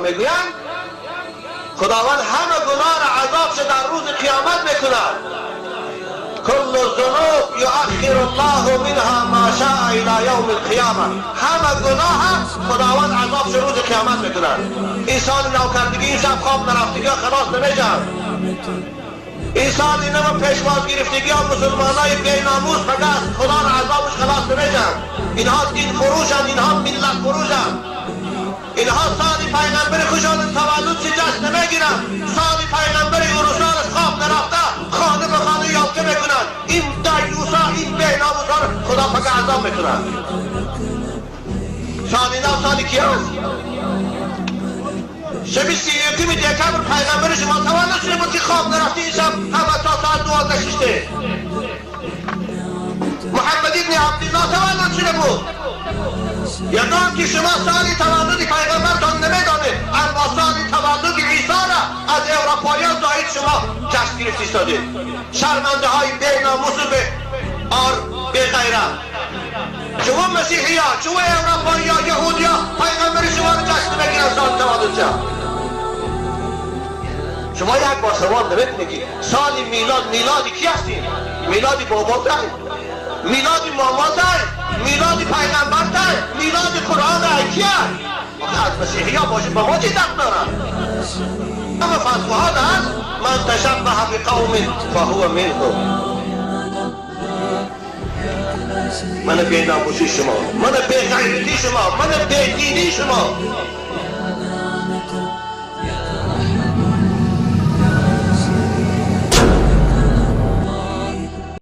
میگویند خداوند همه گناه را عذابش در روز قیامت میکند. کل الذنوب یؤخر الله منها ما شاء الى یوم القیامه. همه گناه خداوند عذابش روز قیامت میکند. این سال نوکردگی، این شب خواب نرفتگی ها خلاص نمیشن. این سال اینو پیشواز گرفتگی ها مسلمان های بیناموس فقط خدا را عذابش خلاص نمیشن. اینها دین فروشن، اینها ملت فروشن. اینها سال پیغمبر خوشان تولد چه جشن نمیگیرن. سال پیغمبر یوروسان خواب نرفته خانه به خانه یافته میکنن. این دیوسا، این بیناموسا رو خدا فقط عذاب میکنن. سال نو سال کی است؟ شب 31 دکبر پیغمبر شما تولد شده بود که خواب نرفته این شب همه تا ساعت 12 ششته. محمد ابن عبدالله تولد شده بود. یگان که شما سال تولد پیغمبرتان نمیدانید، اما سال تولد عیسی را از اروپاییان زاید شما جشن گرفته ایستادید. شرمنده های بی ناموس و به آر بی غیرت. شما مسیحی ها، شما اروپایی ها، یهودی ها پیغمبر شما را جشن بگیرن سال تولد شما. شما یک بار سوال نمیکنید که سال میلاد میلادی کی هستین؟ میلادی بابا تای، میلادی ماما تای، میلادی پیغمبر تای، میلاد قرآن کیه؟ آخه از مسیحی ها باشه با ما چی دست دارن؟ اما فتواها هست من تشبه بقوم فهو منهم. من بی ناموسی شما، من بی غیرتی شما، من بی دینی شما.